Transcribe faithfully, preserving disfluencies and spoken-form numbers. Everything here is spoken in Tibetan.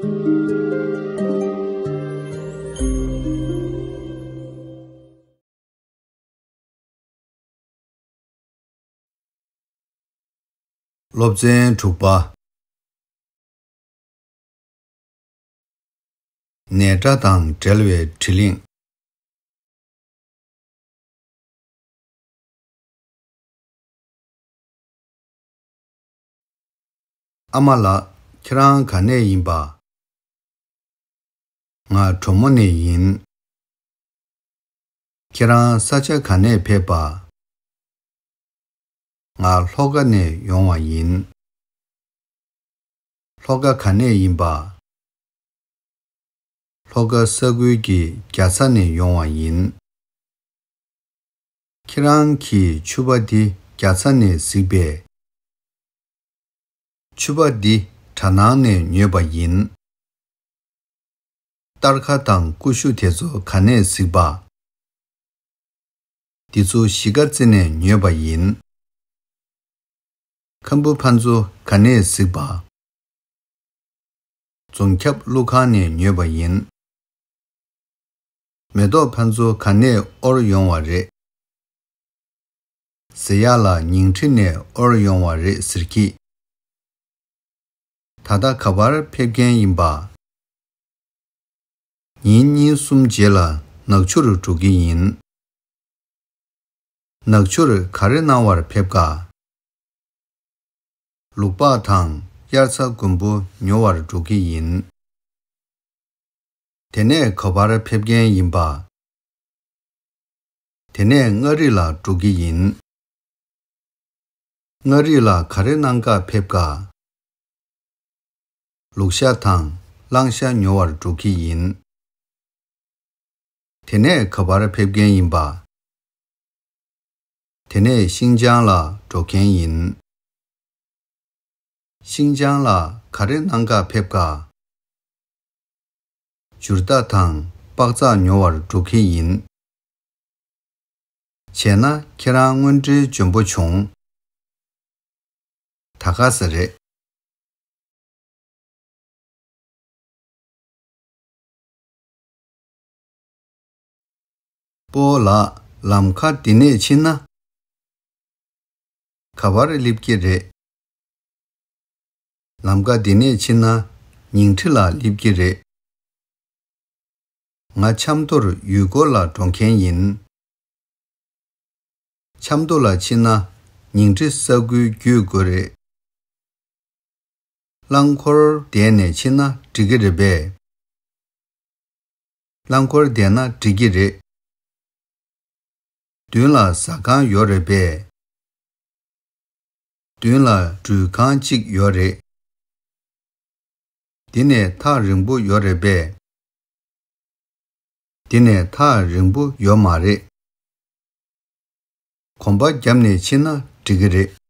སློབ་ཚན་དྲུག་པ། ནས་སྒྲ་དང་འབྲེལ་བའི་དྲི་གླེང་། ཨ་མ་ལགས། ཁྱེད་རང་ག་ནས་ཡིན་པ། ང་གྲོ་མོ་ནས་ཡིན། ཁྱེད་རང་ས་ཆ་ག་ནས་ཕེབས་པ། ང་ལྷོ་ཁ་ནས་ཡོང་བ་ཡིན། ལྷོ་ཁ་ག་ནས་ཡིན་པ། ལྷོ་ཁ་ས་ཁུལ་གྱི་རྒྱལ་ས་ནས་ཡོང་བ་ཡིན། ཁྱེད་རང་གིས་ཕྱུ་པ་འདི་རྒྱལ་ས་ནས་གཟིགས་པས། ཕྱུ་པ་འདི་གྲ་ནང་ནས་ཉོས་པ་ཡིན། སྟར་ཁ་དང་ཀུ་ཤུ་དེ་ཚོ་ག་ནས་གཟིགས་པ། འདི་ཚོ་གཞིས་ཀ་རྩེ་ནས་ཉོས་པ་ཡིན། ཁམ་བུ་ཕན་ཚུན་ག་ནས་གཟིགས་པ། རྫོང་ཁྱབ་ཀླུ་ཁང་ནས་ཉོས་པ་ཡིན། མེ་ཏོག་ཕན་ཚུན་ག་ནས་དབོར་ཡོང་བ་རེད། ཟེར་ཡག་ལ་ཉིང་ཁྲི་ནས་དབོར་ཡོང་བ་རེད་ཟེར་གྱིས། ད་ལྟ་ག་པར་ཕེབས་མཁན་ཡིན་པ། ཉིན་གཉིས་གསུམ་རྗེས་ལ་ནག་ཆུར་འགྲོ་གི་ཡིན། ནག་ཆུར་ག་རེ་གནང་བར་ཕེབས་ག། ལུག་ལྤགས་དང་དབྱར་རྩྭ་དགུན་འབུ་ཉོ་བར་འགྲོ་གི་ཡིན། དེ་ནས་ག་པར་ཕེབས་མཁན་ཡིན་པ། དེ་ནས་མངའ་རིས་ལ་འགྲོ་གི་ཡིན། མངའ་རིས་ལ་ག་རེ་གནང་ག་ཕེབས་ག། ལུག་ཤ་དང་གླང་ཤ་ཉོ་བར་འགྲོ་གི་ཡིན། དེ་ནས་ག་པར་ཕེབས་མཁན་ཡིན་པ། དེ་ནས་ཤིང་ཅང་ལ་འགྲོ་མཁན་ཡིན། ཤིང་ཅང་ལ་ག་རེ་གནང་ག་ཕེབས་ག། ཇུར་རྟ་དང་པག་ཙག་ཉོ་བར་འགྲོ་གི་ཡིན། བྱས་ན་ཁྱེད་རང་དངོས་འབྲེལ་འཇོན་པོ་བྱུང་། ད་ག་ས་རེད། སྤོ་ལགས། ལམ་ཁ་འདི་ནས་ཕྱིན་ན། ག་པར་སླེབས་ཀྱི་རེད། ལམ་ཁ་འདི་ནས་ཕྱིན་ན་ཉིང་ཁྲི་ལ་སླེབས་ཀྱི་རེད། ང་ཆབ་མདོར་ཡུལ་སྐོར་ལ་འགྲོ་མཁན་ཡིན། ཆབ་མདོ་ལ་ཕྱིན་ན་ཉིང་ཁྲི་ས་ཁུལ་བརྒྱུད་དགོས་རེད། རླངས་འཁོར་བསྡད་ནས་ཕྱིན་ན་འགྲིག་གི་རེད་པས། རླངས་འཁོར་བསྡད་ན་འགྲིག་གི་རེད། མདུན་ལ་ཟ་ཁང་ཡོད་རེད་པས། མདུན་ལ་འགྲུལ་ཁང་གཅིག་ཡོད་རེད། འདི་ནས་ཐག་རིང་པོ་ཡོད་རེད་པས། འདི་ནས་ཐག་རིང་པོ་ཡོད་མ་རེད། གོམ་པ་བརྒྱབ་ནས་ཕྱིན་ན་འགྲིག་གི་རེད།